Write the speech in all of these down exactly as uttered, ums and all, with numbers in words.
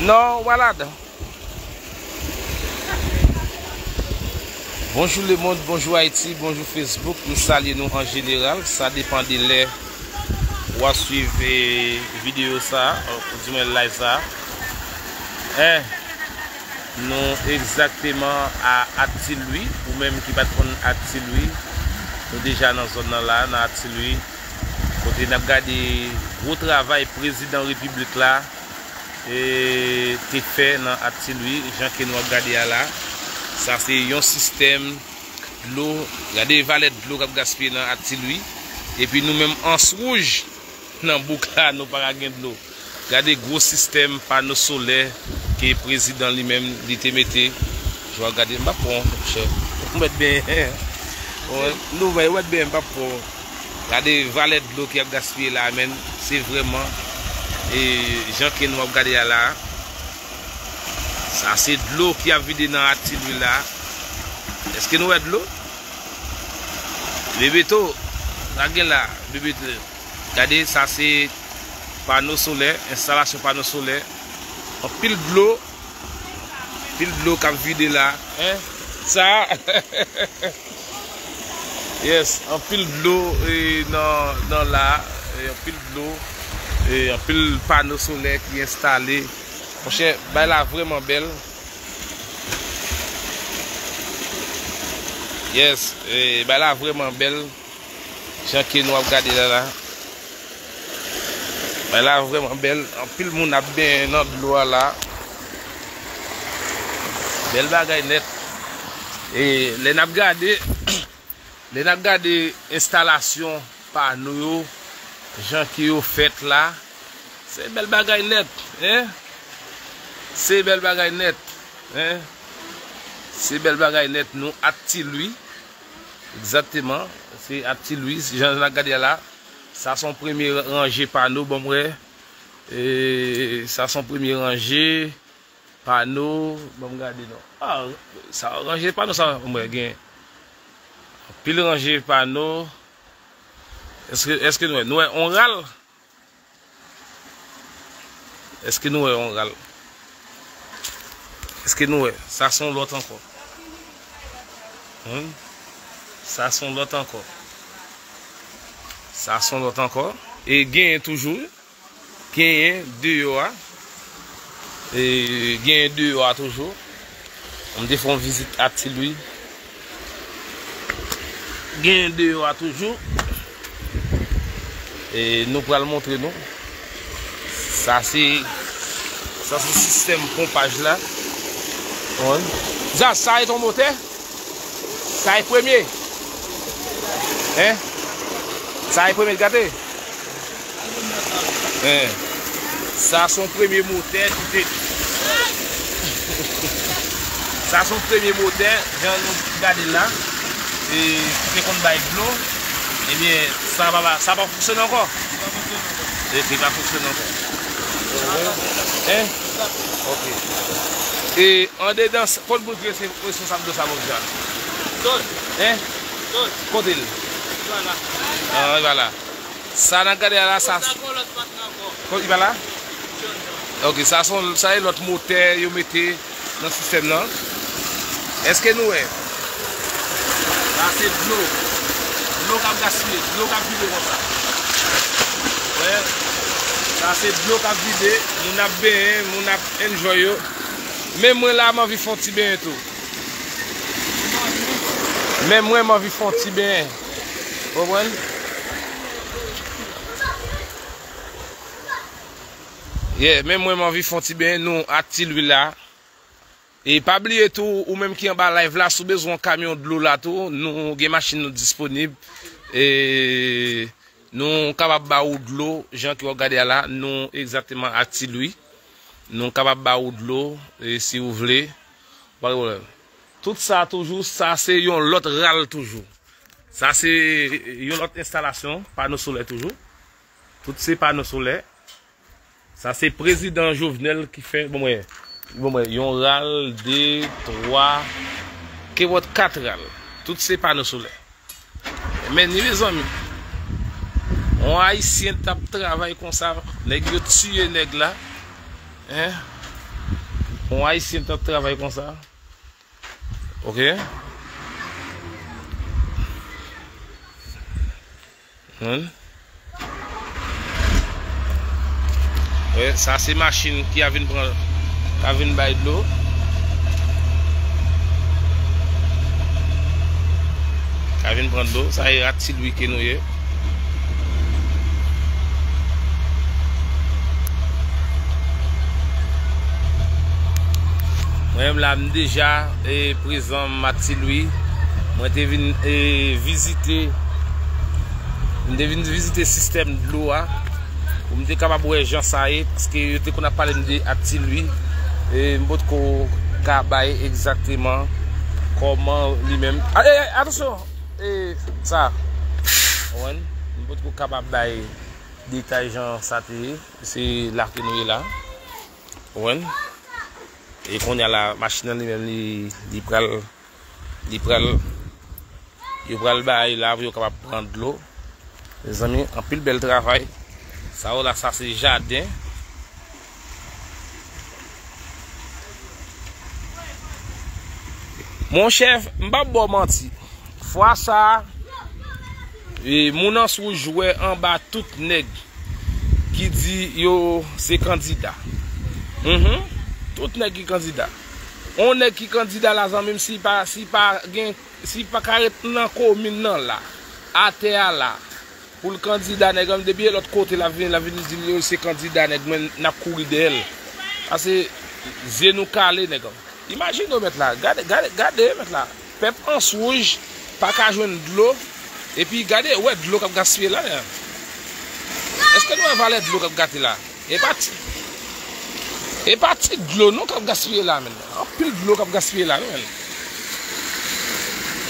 Non, w pa ladan. Bonjou lemonn, bonjou Ayiti, bonjou Facebook. M salye nou an jeneral. Sa depann de lè w ap swiv, eh, videyo sa a, ou di mwen live sa a. Eh, nou egzakteman a At Ti Lwi. Ou menm ki pa t konn At Ti Lwi, nou deja nan zòn nan la, nan At Ti Lwi. Kote n ap gade gwo travay prezidan repiblik la, e, te fè nan At Ti Lwi, jan ke nou ap gade a la. Sa se yon sistèm dlo, gade valè dlo k ap gaspiye nan At Ti Lwi. Epi nou menm Anse Rouge, nan bouk la, nou pa ka gen dlo. Gade gwo sistèm pano solè ke prezidan li menm, li te mete. Jan w ap gade, m p ap pran w, monchè. Ou mèt benyen. Ou mèt benyen, m p ap pran w. Gade valè dlo ki ap gaspiye la, menn. Se vrèman, e, jan ke nou ap gade a la. Sa se dlo ki ap vide nan At Ti Lwi la. Èske nou wè dlo? Bebeto, sa gen la, Bebeto. Gade, sa se pano solè, enstalasyon pano solè. Anpil dlo, anpil dlo k ap vide la. Hein? Sa, yes, anpil dlo, e, nan, nan la, e, anpil dlo, e, anpil pano solè ki enstale. Monchè, bay la vrèman bèl. Yes, e, bay la vrèman bèl. Jan ke nou ap gade la la. Bay la vrèman bèl. Anpil moun ap benyen nan dlo a la. Bèl bagay nèt. E lè n ap gade, lè n ap gade enstalasyon pano yo, jan ke yo fèt la, se bèl bagay nèt, hein? Se bèl bagay nèt, hein? Se bèl bagay nèt, nou At Ti Lwi. Egzakteman, se At Ti Lwi, jan n ap gade a la. Sa se yon premye ranje pano, ban m wè. E, sa se yon premye ranje pano, ban m gade non. Ah, sa ranje pano sa, ban m wè, gen anpil ranje pano. Èske, èske nou wè, nou wè on ral? Èske nou wè yon ral? Èske nou wè? Sa se yon lòt ankò. Hmm? Sa se yon lòt ankò. Sa se yon lòt ankò. E genyen toujou, wi. Genyen deyò a. E genyen deyò a toujou. M te fè yon vizit At Ti Lwi. Genyen deyò a toujou. E nou pral montre nou. Sa se, sa se sistèm ponpaj la. Konprann? Sa, sa e ton motè? Sa e premye? Hein? Sa e premye gate? Hein. Sa se yon premye motè ki te, sa se yon premye motè, jan nou gade l la, e, ki te konn bay dlo. Ebyen, sa pa, sa pa fonksyone ankò. E, li pa fonksyone ankò. Hein? Ok. E, andedan, kot bout responsab de sa, Bobja? Hein? Kote l? Ah, li pa la. Sa n ap gade a la, sa. Sa se yon lòt patnè ankò. Ko-, li pa la? Ok, sa se yon, sa e lòt motè yo mete nan sistèm nan. Èske nou wè? Sa se dlo. Dlo k ap gaspiye, dlo k ap vide konsa. Wè. Sa se dlo k ap vide, moun ap benyen, moun ap enjoy yo. Men mwen la, m anvi fè yon ti benyen tou. Men mwen, m anvi fè yon ti benyen. Konprann? Yeah, men mwen, m anvi fè yon ti benyen, nou At Ti Lwi la. E pa bliye tou, ou menm ki anba live la, si w bezwen yon kamyon dlo la tou, nou gen machin nou disponib. E nou kapab ba ou dlo, jan ke w ap gade a la, nou egzakteman At Ti Lwi. Nou kapab ba ou dlo, e si w vle. Pa gen pwoblèm. Tout sa toujou, sa se yon lòt ral toujou. Sa se yon lòt enstalasyon, pano solè toujou. Tout se pano solè. Sa se prezidan Jovenel ki fè, bon mwen, bon mwen, yon ral, de, twa, ke wòt kat ral. Tout se pano solè. Men ni mezanmi. Yon Ayisyen t ap travay konsa, nèg yo tiye nèg la. Hein? Yon Ayisyen t ap travay konsa. Ok. Hm. Wè, sa se machin ki a vin pran, ka vin bay dlo. Ka vin pran dlo. Sa e Rat Ti Lwi ke nou ye. Mwen menm la, m deja, e, prezan Rat Ti Lwi. Mwen te vin, e, vizite, m te vin vizite sistèm dlo a, pou m te kapab wè jan sa ye, paske yo te konn ap pale m de Rat Ti Lwi, e m potko ka bay egzakteman kòman li menm. A, e, e, atansyon! E, sa. Konprann? M potko kapab bay detay jan sa te ye. Se la ke nou ye la. Konprann? E kounye a la, machin nan li menm, li, li pral, li pral, yo pral bay la pou yo kapab pran dlo. Mezanmi, anpil bèl travay. Sa yo la, sa se jaden. Monchè, m p ap ba w manti. Fwa sa a, e, moun Answouj wè anba tout nèg ki di yo se kandida. Mhm. Tout nèg ki kandida. On nèg ki kandida la, zanmi m, si pa, si pa gen, si pa ka ret nan komin nan la, atè a la, pou l kandida, nèg an, depi e lòt kote l ap vini, l ap vini di l yo se kandida, nèg mwen, n ap kouri dèyè l. Pase zye nou kale, nèg an. Imajine w, mèt la. Gade, gade, gade, mèt la. Pèp Answouj pa ka jwenn dlo. Epi gade, ou wè dlo k ap gaspiye la, men. Èske nou wè valè dlo k ap gate la? E pa ti, e pa ti dlo non k ap gaspiye la, men. Anpil dlo k ap gaspiye la, men.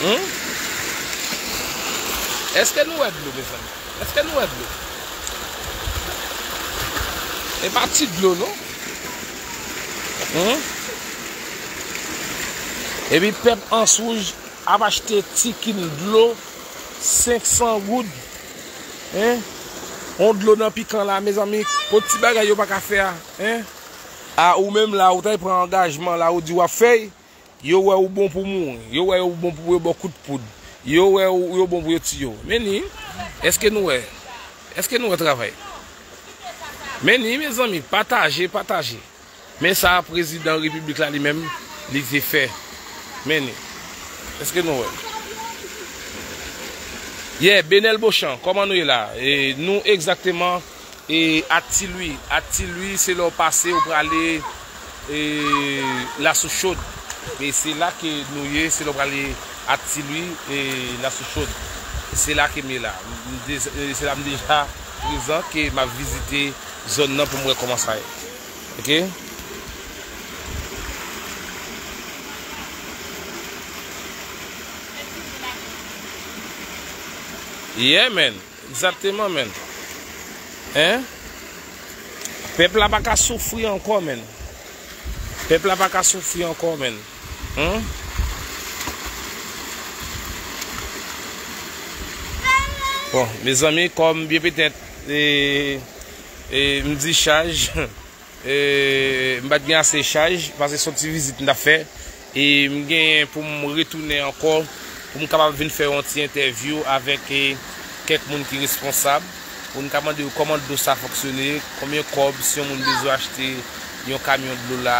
Hmm? Èske nou wè dlo, mezanmi? Èske nou wè dlo? E pa ti dlo, non. Hmm? Epi pèp Answouj ap achte ti kin dlo senk san goud. Hein? On dlo nan pikan la, mezanmi. Kot ti bagay yo pa ka fè a, hein? A, ou menm la, ou t al pran angajman la, ou di w ap fè l. Yo wè ou bon pou mouri. Yo wè ou bon pou yo ba w kout poud. Yo wè ou, yo bon pou yo tiye w. Men ni, èske nou wè? Èske nou wè travay? Men ni, mezanmi, pataje, pataje. Men sa prezidan repiblik la li menm, li te fè. Men ni. Èske nou wè? Yeah, Benel Beauchamp, kòman nou ye la? E nou egzakteman E, Rat Ti Lwi, Rat Ti Lwi, se lè w pase, ou prale, e, Lasou Chod. E se la ke nou ye, se lè w prale Rat Ti Lwi, e, Lasou Chod. Se la ke m ye la. M de-, e, se la m deja prezan, ke m ap vizite zòn nan pou m wè kòman sa ye. Ok? Yeah, man. Egzakteman, men. Hein? Pèp la pa ka soufri ankò, men. Pèp la pa ka soufri ankò, men. Hein? Bon, mezanmi, kòm byen petèt, e, e, m di chaj, E, m pa t gen ase chaj, paske se yon ti vizit m t ap fè. E m genyen pou m retounen ankò, pou m kapab vin fè yon ti entèvyou avèk, e, kèk moun ki responsab, pou n ka mande yo kòman dlo sa fonksyone, konbyen kòb, si yon moun bezwen achte yon kamyon dlo la,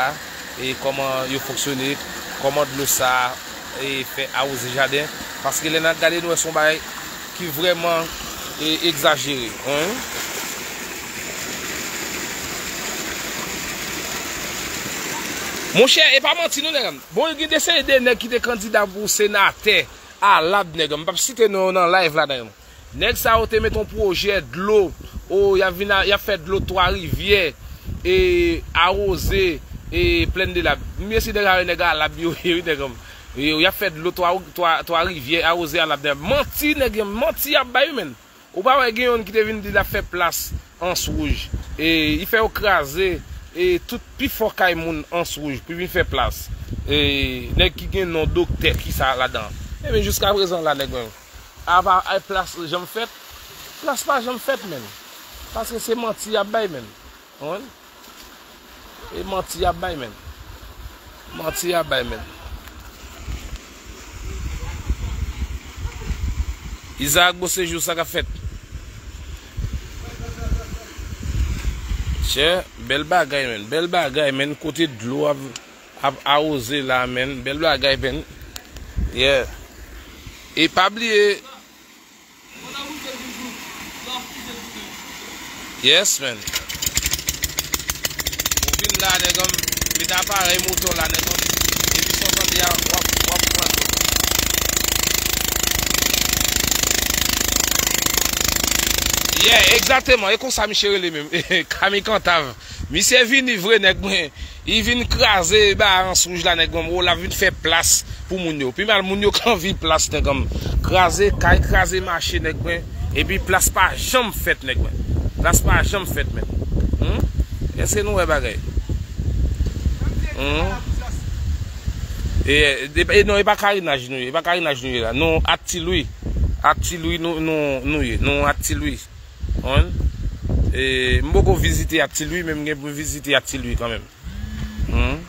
e kòman yo fonksyone, kòman dlo sa, e, fè awoze jaden. Paske lè n ap gade, nou wè se yon bagay ki vrèman, e, egzajere, hein? Monchè, e pa manti non, nèg. Bon, gen de seri de nèg ki te kandida pou senatè a Lab, nèg. M p ap site non yo nan live la, nèg. Nèg sa yo te met yon pwojè dlo, o, y ap vin a, y ap fè dlo Twa Rivyè, e, awoze, e, Plèn de Lab. M ye si nèg a, nèg a Lab yo ye, wi, nèg. Yo, y ap fè dlo Twa, Twa, Twa Rivyè awoze a Lab. Manti, nèg, manti y ap bay, wi, menn. Ou pa wè gen youn ki te vin di l ap fè plas Ans Wouj. E, li fè yo kraze, e, tout pifò kay moun Ans Wouj pou vin fè plas. E, nèg ki gen non doktè, ki sa ladan. Ebyen, jiskaprezan la, nèg, menm. Apa, ay, plas janm fèt? Plas pa janm fèt, menn. Paske se manti y ap bay, menn. Konprann? E manti y ap bay, menn. Manti y ap bay, men. Isaac Beauséjour, sa k ap fèt? Chè, bèl bagay, men. Bèl bagay, men. Kote dlo ap, ap awoze la, men. Bèl bagay, men. Yeah. E pa bliye, Yes, man. Ou vin la, nèg an, met aparèy moto la, nèg an. Epi sa w tande a, w ap, w ap pran. Yeah, egzakteman. E konsa misye rele menm. Kami Kantav. Misye vini vre, nèg mwen. Li vin kraze barans wouj la, nèg mwen. O, l ap vin fè plas pou moun yo. Pi mal, moun yo k anvi plas, nèg mwen. Kraze kay, kraze mache, nèg mwen. Epi plas pa janm fèt, nèg mwen. Plas pa janm fèt, men. Hmm? Èske nou wè bagay? Hmm? E, e, e non, e pa karinaj nou ye. E pa karinaj nou ye la. Nou ak Ti Lwi. Ak Ti Lwi nou, nou, nou ye. Nou ak Ti Lwi. Konprann? E, m poko vizite ak Ti Lwi, men m gen pou m vizite ak Ti Lwi kanmenm. Hmm.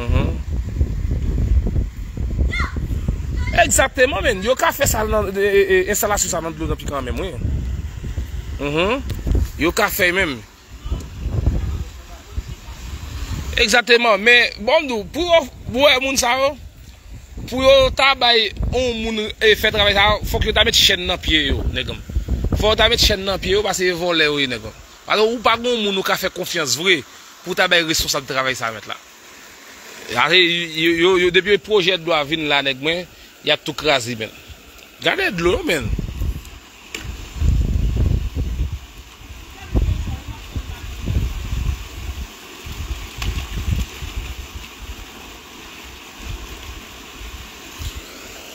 Mhm. Egzakteman, men. Yo ka fè sa nan, e, e, e, enstalasyon sa nan dlo nan Pikan menm, wi. Mhm. Yo ka fè menm. Egzakteman, men, bon, m di w, pou yo, pou wè moun sa yo, pou yo ta bay yon moun, e, fè travay sa, fòk yo ta met chèn nan pye yo, nèg m. Fòk yo ta met chèn nan pye yo, paske e vòlè yo ye, nèg m. Paske ou pa gen yon moun ou ka fè konfyans vre pou w ta bay responsab travay sa mèt la. Ase, yo, yo, yo, depi pwojè dlo a vin la, nèg mwen, y ap tou kraze, men. Gade dlo, men.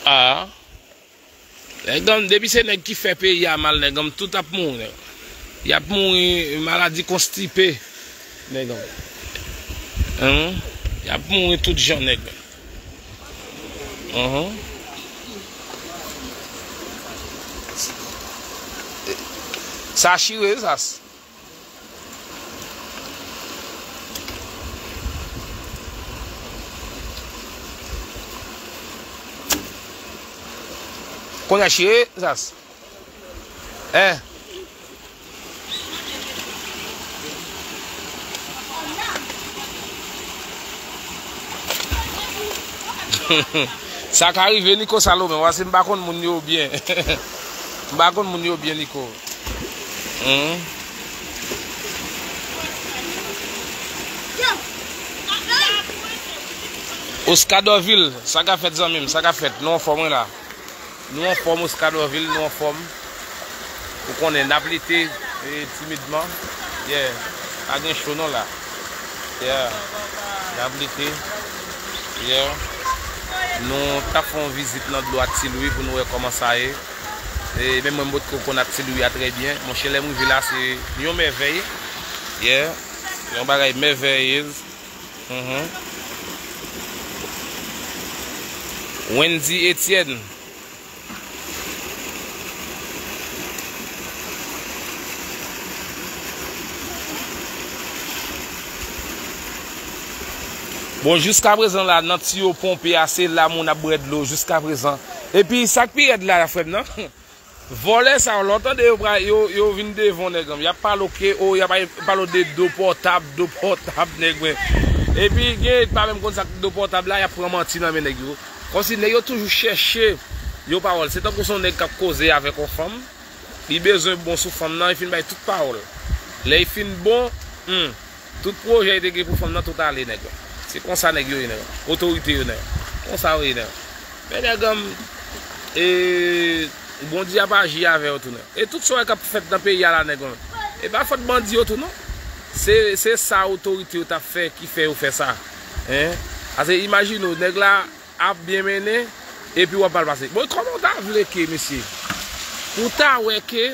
Ah. Nèg an, depi se nèg ki fè peyi a mal, nèg an, tout ap mouri, nèg. Y ap mouri maladi konstipe, nèg an. Hen? Y ap mouri tout jan, nèg. Hen? Sa chire, sa. Kounye a chire, Zas. Hein? Sa ka rive, Nico Salomon, paske m pa konn moun yo byen. M pa konn moun yo byen, Nico. Hmm. Oscar Dorville, sa ka fèt, zanmi m, sa ka fèt? Nou anfòm, wi, la. Nou anfòm, Oscar Dorville, nou anfòm. Ou konnen, n ap lite, e, timidman. Yeah. Pa gen cho non la. Yeah. N ap lite. Yeah. Nou t ap fè yon vizit nan dlo a Ti Lwi pou nou wè kòman sa ye. E menm mwen, m potko konn ak Ti Lwi a trè byen. Monchè, lè m rive la, se yon mèvèy. Yeah. Yon bagay mèvèyez. Mhm. Wendy Etienne. Bon, jiskaprezan la, nan tiyo ponpe a, se la moun ap bwè dlo jiskaprezan. Epi, sa k pi rèd la, frè m nan, vòlè sa yo, lè w tande yo, pra- yo, yo vin devan w, nèg, y ap pale w ke, o, y ap pale w de do pòtab, do pòtab, nèg, men. Epi, gen, pa menm konn sa k do pòtab la, y ap pran manti nan men nèg yo. Kòmsi nèg yo toujou chèche yon pawòl. Se tankou se yon nèg k ap koze avèk yon fanm, li bezwen bon sou fanm nan, li fin bay tout pawòl. Lè li fin bon, hmm, tout pwojè li te gen pou fanm nan, tout ale, nèg. Se konsa nèg yo ye, nèg. Otorite yo, nèg. Konsa yo ye, nèg. Men nèg, e, Bondye ap aji avè yo tou, nèg. E tout sa w wè k ap fèt nan peyi a la, nèg, e pa fòt bandi yo tou, non. Se, se sa otorite yo t ap fè ki fè yo fè sa. Hein? Paske imajine w, nèg la ap byen mennen, epi w ap mal pase. Bon, kòman w ta vle ke, mesye, pou w ta wè ke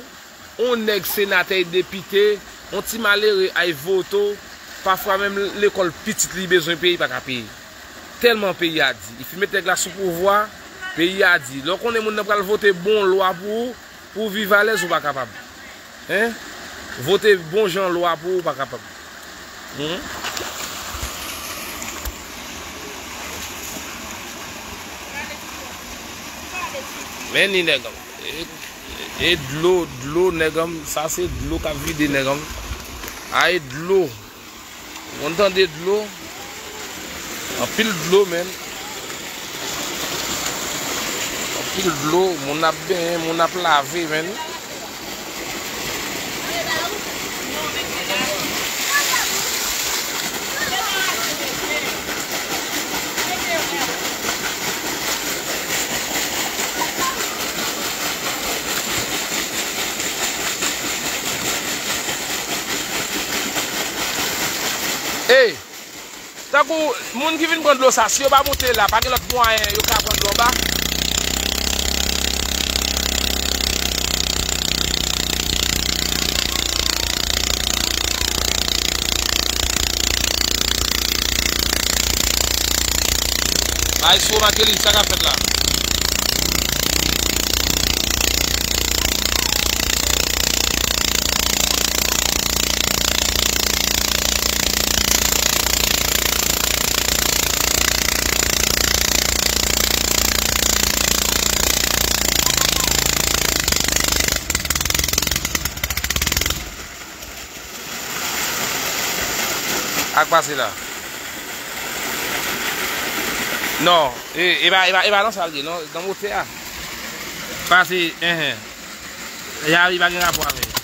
yon nèg senatè, depite, yon ti malere ay vote w, pafwa menm lekòl pitit li bezwen peye, li pa ka peye. Tèlman peyi a di. Li fin met nèg la sou pouvwa, peyi a di. Lè w konnen moun nan pral vote bon lwa pou ou, pou w viv alèz, ou pa kapab. Hein? Vote bon jan lwa pou ou, ou pa kapab. Hmm? Men ni nèg an. E, e dlo, dlo nèg an, sa se dlo k ap vide nèg an. A e dlo. Moun tande dlo. Anpil dlo, men. Anpil dlo, moun ap benyen, moun ap lave, men. Ey! Tankou moun ki vin pran dlo sa, si yo pa monte la, pa gen lòt mwayen yo ka pran dlo anba? Ay, sou make li, sa k ap fèt la? Ak pase la. Non, e, e pa, e pa, e pa nan sa l ye, non, nan motè a. Pase, enhen. Ya, li pa gen rapò avè l.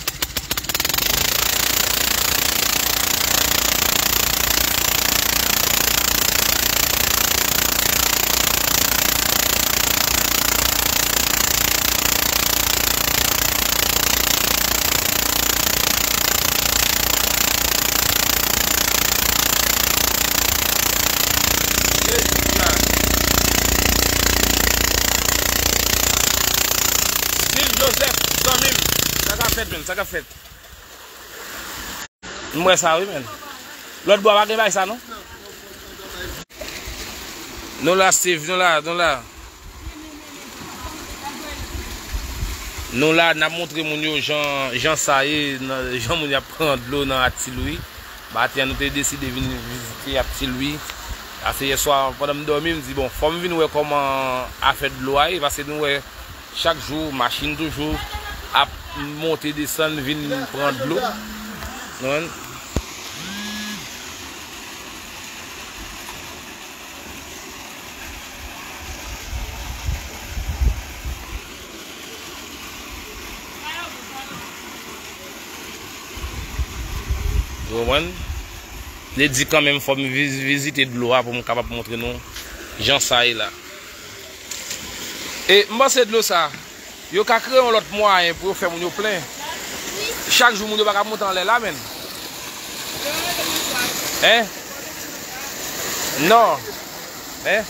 Steve Joseph, zanmi m, sa k ap fèt, menm, sa k ap fèt? M wè sa wi, menm. Lòt bò a pa gen bagay sa, non? Nou la, Steve, nou la, nou la. Nou la, n ap montre moun yo jan, jan sa ye, nan, jan moun y ap pran dlo nan Ati Lwi. Maten an, nou te deside vin vizite Ati Lwi. Paske yè swa, pandan m dòmi, m di, bon, fò m vin wè kòman afè dlo a ye, paske nou wè chak jou, machin toujou ap monte desann vin pran dlo. Konprann? Ou konprann? Li di kanmenm fò m viz-, vizite dlo a pou m kapab montre nou jan sa ye la. E m panse dlo sa, yo ka kreye yon lòt mwayen pou yo fè moun yo plen. Chak jou moun yo pa ka monte anlè la, menm. Hein? Non. Hein?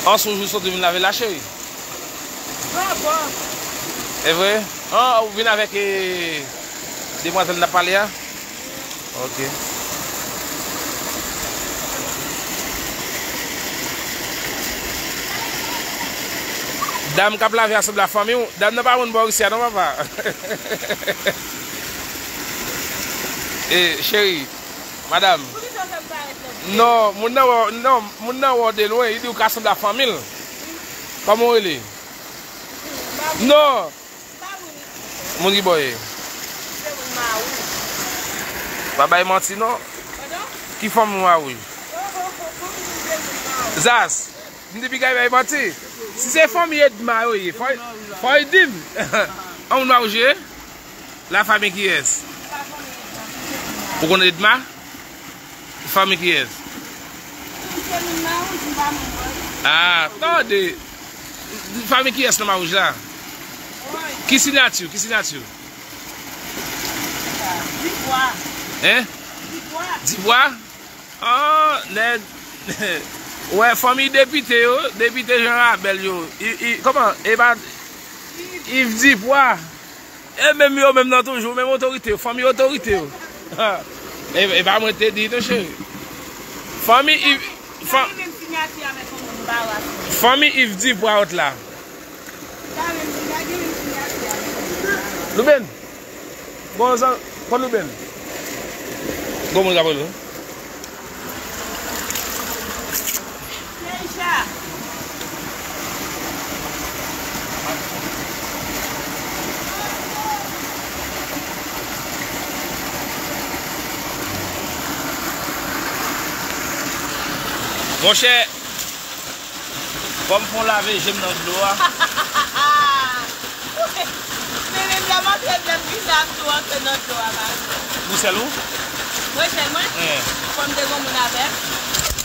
An sou jou soti vin lave la, cheri. E vre? An, ou vin avèk, e, demwazèl n ap pale a? Ok. Dam k ap lave a sanble a fanmi w. Dam nan pa moun bò isi a non, papa. E, cheri, madam. Non, moun nan wè, non, moun nan wè w de lwen, li di w ka sanble a fanmi l. Kòman w rele? Non. Moun ki bò ye? Pa bay manti non. Ki fanm ou a wi? Zas, m di piga bay manti. Si se fanmi Edma yo ye, fò, fò y di m. An moun Mawouj ye? La famille qui est? Ou konn Edma? Famille qui est? Ah, tande. Famille qui est nan Mawouj la? Ki siyati? Ki siyati? Hein? Dibwa? Ah, nèg. Wè, fanmi depite yo, depite Jan Rabèl yo. I, i, kòman? E pa Yves Dibwa. E menm yo menm nan toujou, menm otorite yo, fanmi otorite yo. E, e pa mwen te di non, cheri. Fanmi Yves, fan-, fanmi Yves Dibwa wòt la. Louben! Bon, sa, pa Louben. Bon, moun ka pale. Monchè, fò m fè yon lave je m nan dlo a. Men menm lè m antre, menm ki sa m tou antre nan dlo a, pa. Ou sèl ou? Mwen sèl mwen? Wi. Fò m te gon moun avè m.